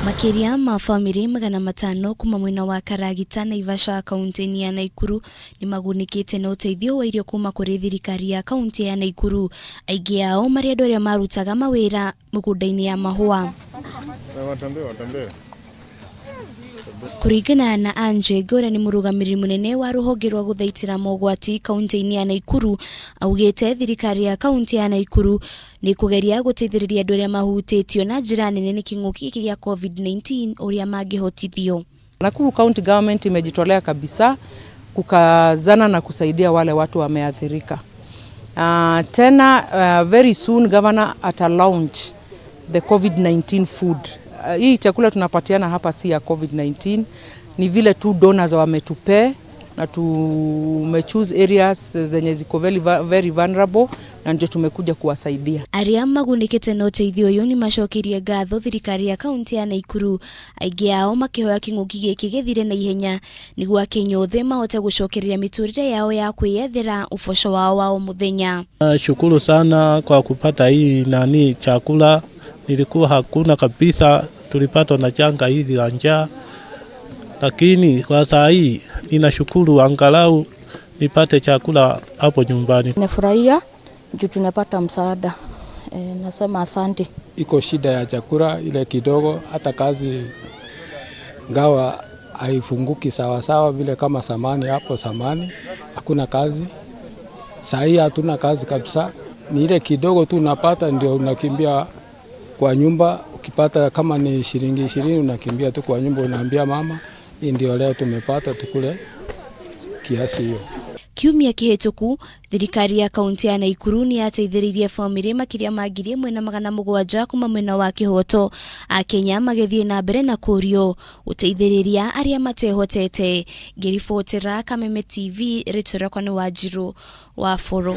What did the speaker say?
Makĩria ma bamĩrĩ 500 kuma mwena wa Karagita, Naivasha, kaunti-inĩ ya Naikuru nĩ magunĩkĩte na ũteithio wa irio kuma kũrĩ thirikari ya kaunti ya Naikuru. Aingĩ ao marĩ andũ arĩa marutaga mawĩra mĩgũnda-inĩ ya mahũa. Kũringana na Ange ũrĩa nĩ mũrũgamĩrĩri mũnene wa rũhonge rwa gũthaitĩra mogwati kaunti-inĩ ya Naikuru, augĩte thirikari ya kaunti ya Naikuru nĩ kũgeria gũteithĩrĩria andũ arĩa mahutĩtio na njĩra nene nĩ kĩng'ũki gĩkĩ gĩa COVID-19 ũrĩa mangĩhotithio. Nakuru County Government imejitolea kabisa kukazana na kusaidia wale watu wameathirika. Tena very soon governor ata launch the COVID-19 food. Hii chakula tunapatiana hapa si ya COVID-19, ni vile tu donors wametupee na tumechoose areas zenye ziko very, very vulnerable na ndio tumekuja kuwasaidia. Arĩa magunĩkĩte na ũteithio ũyũ nĩ macokeirie ngatho thirikari ya kaunti ya Naikuru, aingĩ ao makĩhoya kĩng'ũki gĩkĩ gĩthire na ihenya nĩguo akenya othe mahote gũcokereria mĩtũrĩre yao ya kwĩyethera ũboco wao wa o mũthenya. Shukuru sana kwa kupata hii nani chakula, nilikuwa hakuna kabisa, tulipatwa na janga hili la njaa, lakini kwa saa hii ninashukuru angalau nipate chakula hapo nyumbani. Nafurahia juu tunapata msaada nasema asante. Iko shida ya chakula ile kidogo, hata kazi ngawa haifunguki sawasawa vile kama zamani. Hapo zamani hakuna kazi, saa hii hatuna kazi kabisa, ni ile kidogo tu unapata ndio unakimbia kwa nyumba. Ukipata kama ni shilingi 20 unakimbia tu kwa nyumba, unaambia mama, hii ndio leo tumepata, tukule kiasi hiyo. Kiumia kĩhĩtũku thirikari ya kaunti ya Naikuru nĩ yateithĩrĩirie bamĩrĩ makĩria ma 1700 kuma mwena wa Kĩhoto. Akenya magĩthiĩ na mbere na kũrio gũteithĩrĩria arĩa matehotete. Ngĩribotera Kameme TV, rĩtwa rĩakwa nĩ Wanjiru wa Bũrũ.